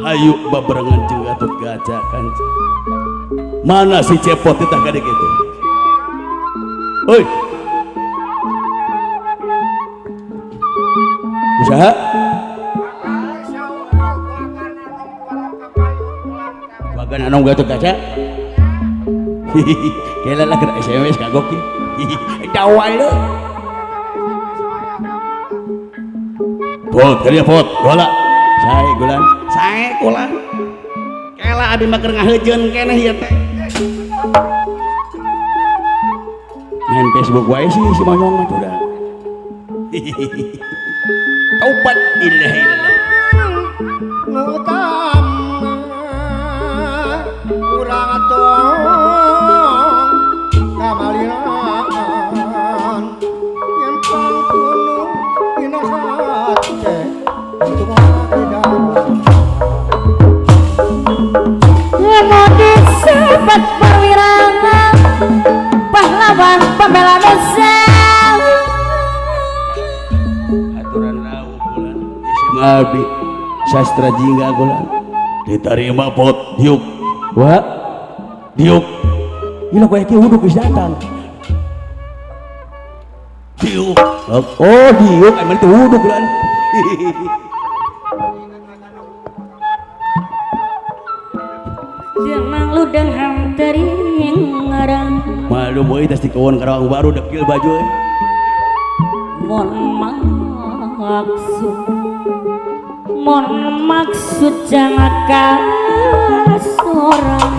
Hayu babarengan jeung Gatot Kaca kanca. Mana si cepot teh gade kitu? Oi. Usaha? Wagan anu Gatot Kaca. Kela lah kena SMS kagok ya. Dawal lu. Pot, kali pot, bola. Sae gulan, sae gulan. Kela abi mah keur ngaheujeun keneh ieu teh. Main Facebook wae sih si monyong mah udah. Taubat ilaha illallah. Nu utama urang tong kamalian yen pangtunu dina hate untuk Ngemo disebut perwira pahlawan pembela nusa. Aturan rawuh bulan isim abdi sastra jingga bulan diterima pot diuk wa diuk gila kowe iki uduk geus datang diuk oh diuk emang itu uduk bulan. Jenang ludeng hantering ngarang malu boy tas dikawan Karawang baru dekil baju mon maksud jangan kasorang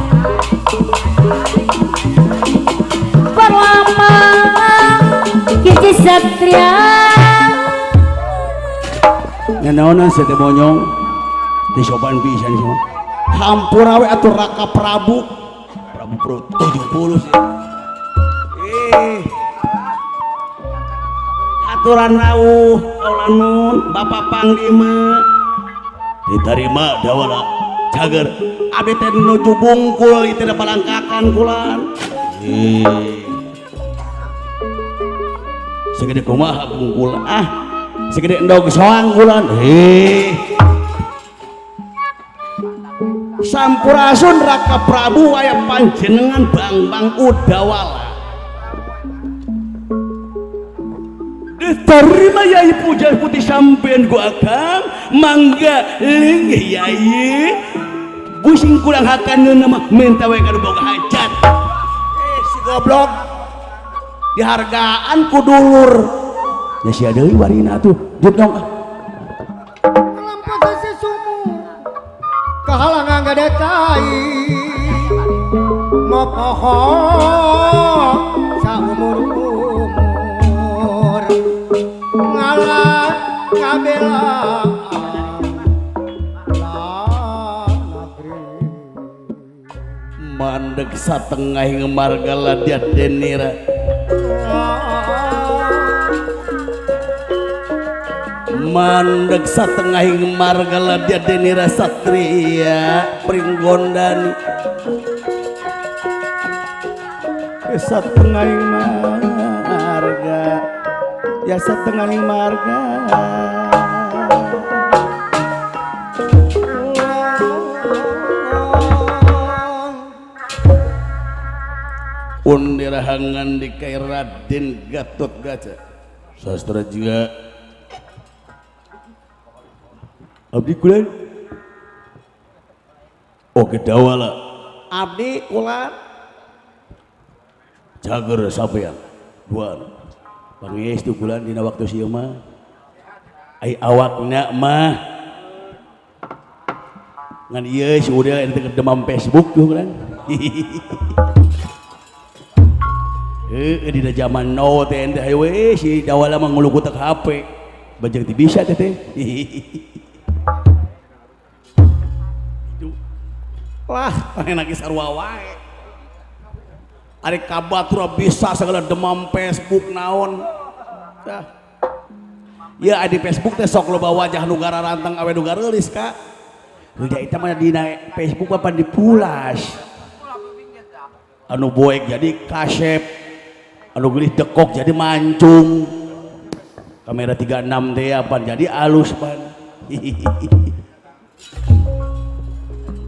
perlama kiji satria nanaonan sete monyong disopan pisan sih hampura we atuh Raka Prabu Prabu Pro 70 sih. Aturan rawuh kaulanun Bapak Panglima diterima dawala cager abdi teh nuju bungkul ieu teh palangkakan kulan. Segede kumaha bungkul ah segede endog soang kulan. Sampurasun Raka Prabu aya panjenengan Bangbang Udawala diterima Yai Puja Putih sampean ku akang mangga linggih Yai pusing kurang hakan mah minta we kanu boga hajat. Si goblok dihargaan ku dulur ya sia deui warina atuh jut dong kahalangan gade tai Mopoho saumur-umur ngalah ngabelaan negeri. Mandek satengah marga ladiat denira. Mandek satengah marga ladiat denira satria pringgondani. Satengah marga ya satengah marga. Undirahangan di kai Raden Gatot Kaca sastra juga abdi kulan oke dawala abdi kulan jager sampean dua pangestu kulan dina waktu sieu mah ai awakna mah ngan ieu si udah ente demam Facebook tuh kulan. Heuh dina zaman now teh ente hayu we si dawala mah ngulukutek HP bajeng teu bisa teh teh. Lah enak sarua wae. Ari kabatur bisa segala demam Facebook naon. Ya di Facebook teh sok loba wajah nu gararantang awe nu gareulis ka. Heuh eta mah dina Facebook mah pan dipulas. Anu boek jadi kasep, anu geulis dekok jadi mancung. Kamera 36 teh pan jadi alus pan.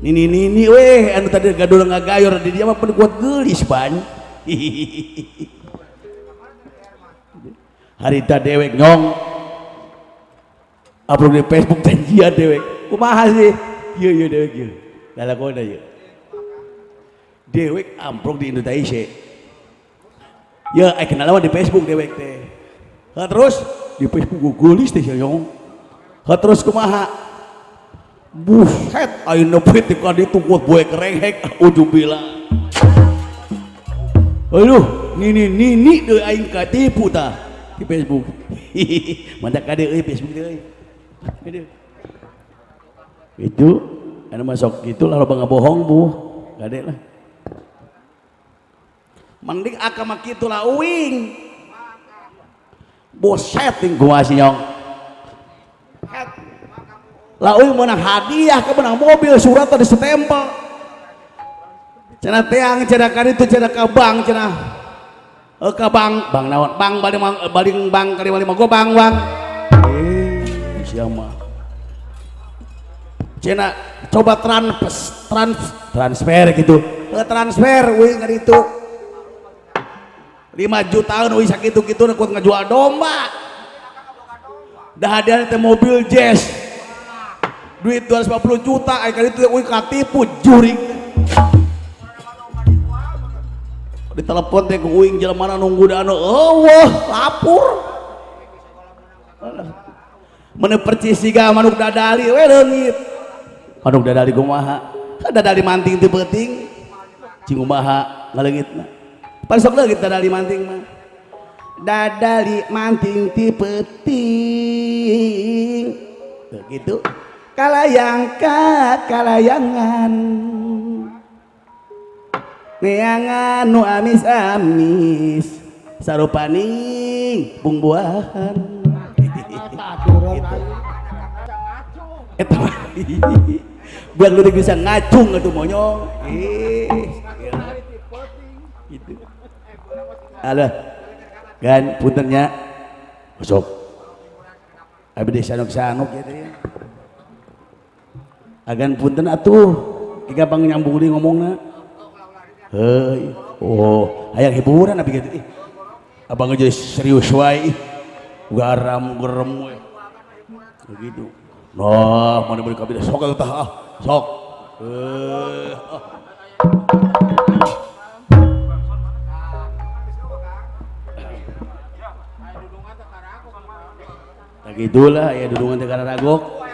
Nini nini weh anu tadi gaduh ngagayor di dia mah pan kuat geulis pan. Harita dewek nyong upload di Facebook janjian dewek kumaha sih ieu ieu dewek ieu lalakona ieu dewek amprok di Indonesia ya ai kenalan di Facebook dewek teh. Ha terus di Facebook geulis teh nyong. Ha terus kumaha buset ayeuna nepi ti ka ditu kuat boe kerengek ujubillah. Aduh nini nini deui aing katipu tah di Facebook. Mantap kade euy Facebook teh euy. Itu anu masuk gitulah loba ngabohong bu kade lah. Mending akam mah kitu lah uing. Buset ting kumaha sih nyong. Lah uing menang hadiah ke menang mobil surat tadi setempel. Cenah teang cenah kaditu cenah ka bank cenah. Ka bank, bank naon? Bank baling baling bank kali lima go bang bang. Sia mah. Cenah coba transfer gitu. Transfer uing kaditu. 5 jutaan uing sakitu-kitu kuat ngajual domba. Dah hadiah teh mobil Jazz. Duit 250 juta, ai kali itu uing katipu juring. Di telepon teh ku uing jelema nunggu da anu eueuh lapur. Meuni percis siga manuk dadali we leungit. Manuk dadali kumaha? Dadali manting teu peuting. Cing kumaha ngaleungitna. Pan sok leungit dadali manting mah. Dadali manting ti peuting. Tuh gitu. Kalayang ka kalayangan neangan nu amis-amis sarupaning bungbuahan. Eta buat lu bisa ngacung atuh monyong. Gitu. Alah kan puntennya sok abdi sanok-sanok gitu ya. Agan punten atuh gampang nyambung deui ngomongna. Heuy, oh, hayang hiburan abi kitu ih. Abang geus serius wae ih. Garam gerem we. Begitu. Nah, mana beli kabeh sok atuh tah ah, sok. Nah gitulah ya dudungan teh kararagok.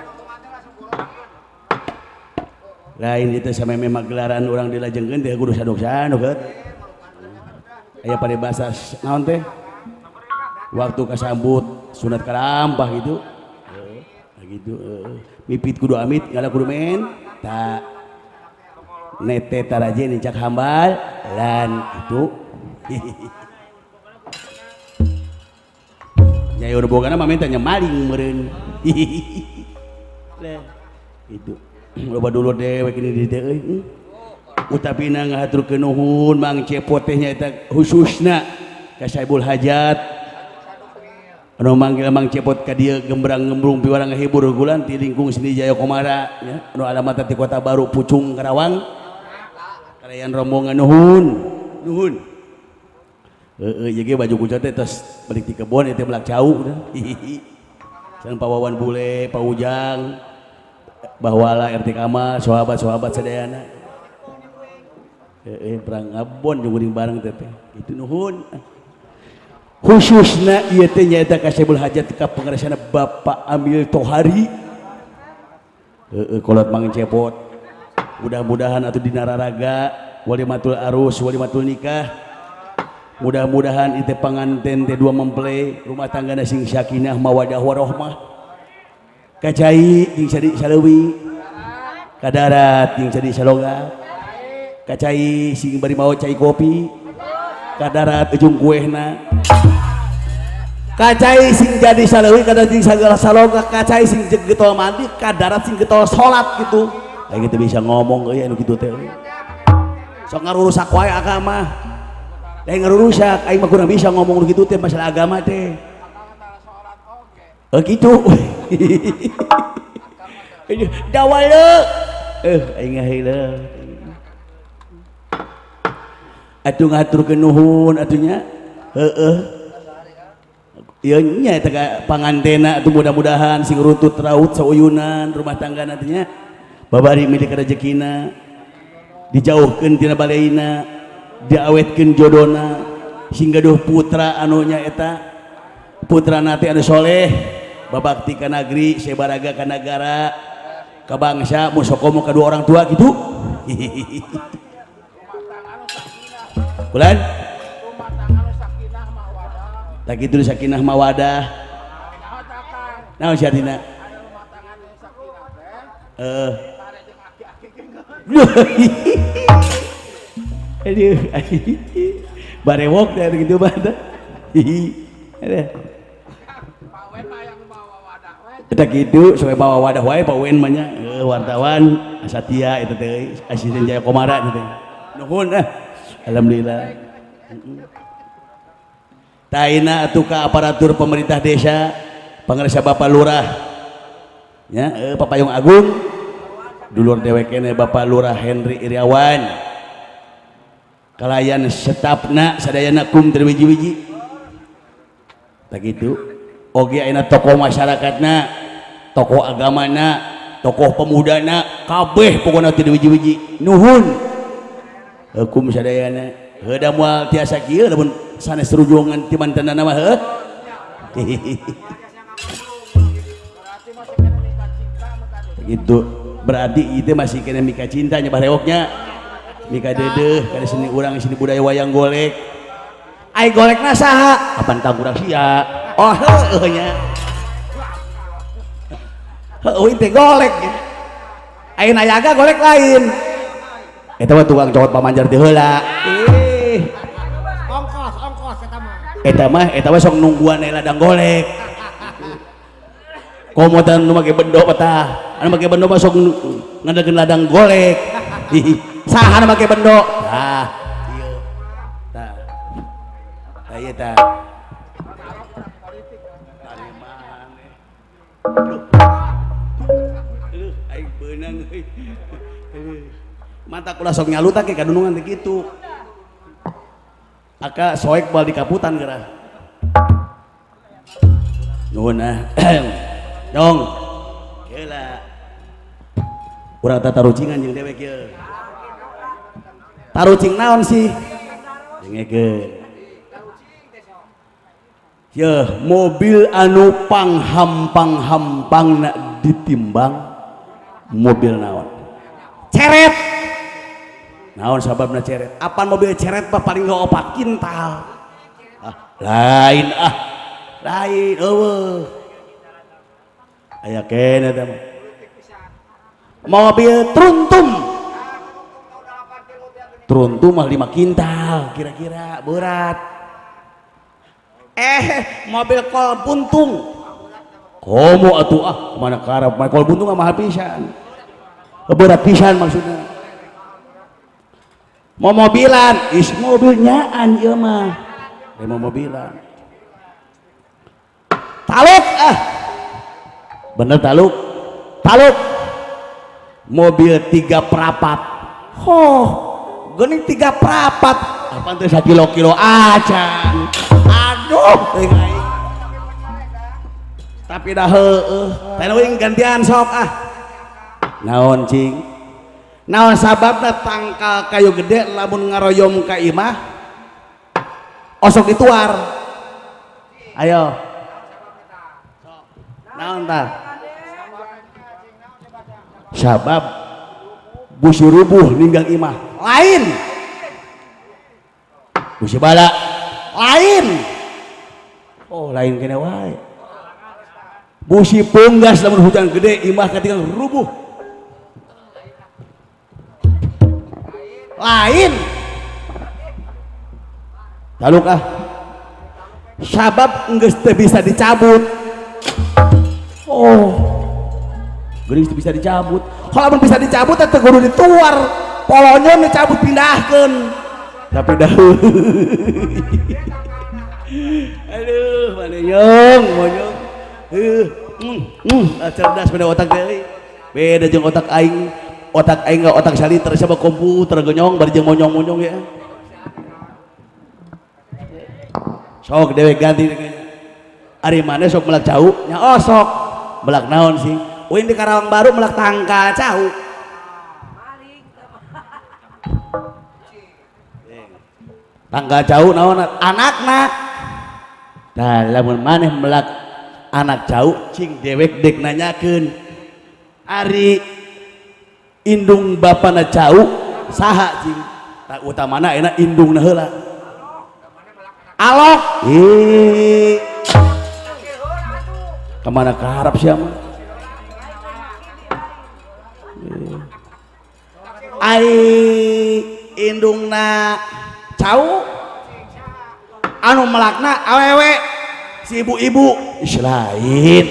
Lain itu sampai memang gelaran orang dilajengkeun teh kudu sadok-sadok heuh. Aya paribasa naon teh? Waktu kasambut sunat karampah gitu. Heeh, gitu heeh. Mipit kudu amit, ngala kudu men. Ta nete taraje nincak hambal lan gitu. Nyai udah bogana mah minta maling meureun. Lah itu. Loba dulur dewek ini di teh euy. Utapina ngahaturkeun nuhun Mang Cepot teh nyaeta khususna ka Saibul Hajat. Anu manggil Mang Cepot ka dieu gembrang-gembrung piwarang ngahibur gulan ti lingkung Seni Jaya Komara nya anu alamatna ti Kota Baru Pucung Karawang. Kalayan rombongan nuhun. Nuhun. Heeh ieu ge baju kucing teh tos balik ti kebon eta melak cau. Sareng Pak Wawan Bule, Pak Ujang, Bahwala RT Kamal, sahabat-sahabat sadayana. Heeh perang ngabon jeung geuning bareng teh teh. Itu nuhun. Khususna ieu teh nyaeta ka Saibul Hajat ka pangaresana Bapak Amil Tohari. Heeh kolot Mang Cepot. Mudah-mudahan atuh dina raraga walimatul arus walimatul nikah. Mudah-mudahan ieu panganten teh dua mempelai rumah tanggana sing sakinah mawadah warahmah. Kacai jeung sadi saleuwi, kadarat jeung sadi saloga, kacai sing bari mawa cai kopi, kadarat ujung kuehna, kacai sing jadi saleuwi kadarat jeung sagala saloga, kacai sing jeung getol mandi, kadarat sing getol salat gitu. Kayak gitu bisa ngomong euy anu kitu teh. Sok ngarurusak wae agama. Lain ngarurusak aing mah kurang bisa ngomong nu kitu teh masalah agama teh. Gitu. Dawale. Aing ngaheula. Atuh ngaturkeun nuhun atuh nya. Heeh. Ieu nya eta ka pangantena atuh mudah-mudahan sing runtut raut sauyunan rumah tangga atuh nya. Babari milik rejekina. Dijauhkeun tina baleina, diawetkeun jodona sing gaduh putra anu nya eta putra nate anu soleh babakti ka nagri sebaraga ka nagara ka bangsa musokomo ka dua orang tua gitu. Bulan tak kitu sakinah mawadah naon si artina aduh barewok teh gitu mah teh. Aduh. Eta kitu sampai bawa wadah wae Pak Wen mah nya wartawan Satya eta teh asisten Jaya Komara eta teh. Nuhun ah. Alhamdulillah. Taina atuh ka aparatur pemerintah desa pangarsa Bapak Lurah nya Papayung Agung dulur dewek keneh Bapak Lurah Henry Iriawan kalayan setapna sadayana kum teu wiji-wiji tak kitu oge ayeuna tokoh masyarakatna tokoh agamana tokoh pemudana kabeh pokona teu wiji-wiji nuhun hukum sadayana heuh da moal tiasa kieu lamun sanes rujukan ti mantenna mah heuh. Gitu berarti itu masih kena mika cintanya barewoknya mika dedeh kada seni urang seni budaya wayang golek ai golekna saha kapan tang urang sia oh heueuh nya heueuh teh golek ai nayaga golek lain eta mah tukang cokot pamanjar teh heula ih ongkos ongkos eta mah sok nungguan ladang golek komotan nu make bendo patah anu make bendo mah sok ngadegeun ladang golek saha nu make bendo tah ieu tah tah ieu tah aduh aing beunang euy mata kula sok nyaluta ke kadunungan teh kitu aka soek bal di kaputan geura nuhun ah. Dong heula urang teh tarucingan jeung dewek ieu tarucing naon sih dengekeun yeuh mobil anu panghampang-hampangna ditimbang mobil naon Ceret. Naon sababna ceret? Apan mobil ceret mah paling gak 4 kintal. Ah, lain ah. Lain eueuh. Aya keneh teh mah. Mobil truntum. Truntum mah 5 kintal kira-kira berat. Mobil kol buntung. Komo atuh ah, kemana karep kol buntung mah mahal pisan. Berat pisan maksudnya. Mau mobilan, is mobil nyaan ieu mah. Mau mobilan. Taluk ah. Bener taluk. Taluk. Mobil 3/4. Hoh, geuning 3/4. Apaan teh sakilo-kilo acan. Aduh, teuing aing. Tapi dah heueuh. Teh euing gantian sok ah. Naon cing? Naon sababna tangkal kayu gede lamun ngaroyom ka imah osok dituar. Ayo. Naon tah? Sabab busi rubuh ninggang imah. Lain. Busi bala. Lain. Oh, lain kene wae. Busi punggas lamun hujan gede imah katinggal rubuh. Lain. Taluk ah. Sabab geus teu bisa dicabut. Oh. Geuning teu bisa dicabut. Kalau mun bisa dicabut teh teu kudu dituar. Polonyon dicabut pindahkeun. Tapi dah. Aduh, monyong, monyong. Cerdas beda otak teh euy. Beda jeung otak aing. Otak aing nggak otak saliter sama komputer gonyong bari jeung monyong-monyong ya. Sok dewek ganti ari maneh sok melak cau nya osok melak naon sih uing di Karawang Baru melak tangkal cau tangkal cau naon anakna tah lamun maneh melak anak cau cing dewek dek nanyakeun ari indung bapana cau saha cing tak utamana enak indungna heula alok ih kemana kaharap sia mah ai indungna cau anu melakna awewe si ibu-ibu ih lain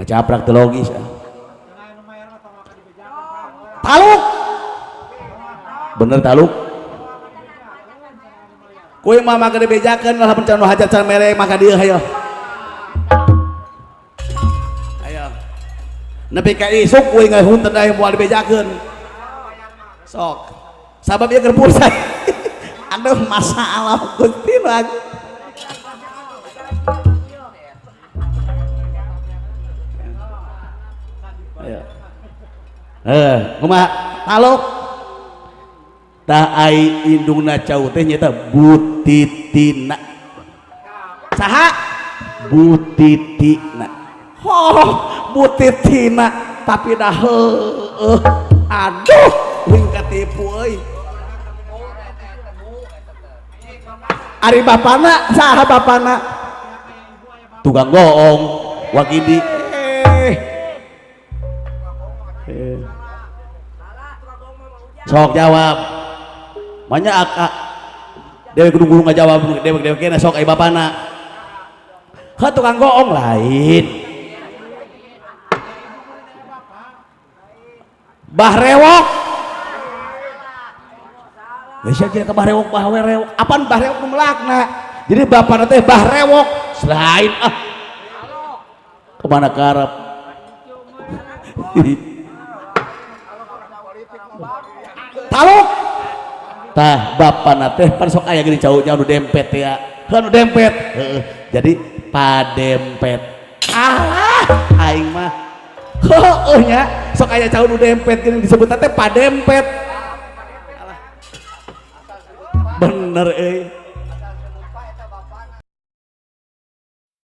ngacaprak teu logis ah. Taluk bener taluk kuy mah maka dibejakeun lah lamun hajat can mere maka dieu hayo ayo nepi ka isuk kuy ngahunten aya moal dibejakeun sok sabab ieu keur pulsa aduh masalah Gusti lagi ayo kumaha taluk tah ai indungna cau teh nyaeta butitina saha butitina oh butitina tapi dah heueuh aduh uing katipu euy ari bapana saha bapana tukang goong wakidi sok jawab banyak akak dewek kudu ngajawab dewek-dewek kena sok ai bapana heuh tukang goong lain bah rewok geus sia ka bah rewok bah rewok apaan bah rewok nu melakna jadi bapana teh bah rewok selain ah kemana karep taluk tah bapana teh pan sok aya geuning cau nya nu dempet ya heuh nu dempet heueuh jadi padempet alah aing mah heueuh nya sok aya cau nu dempet geuning disebutna teh padempet alah bener euy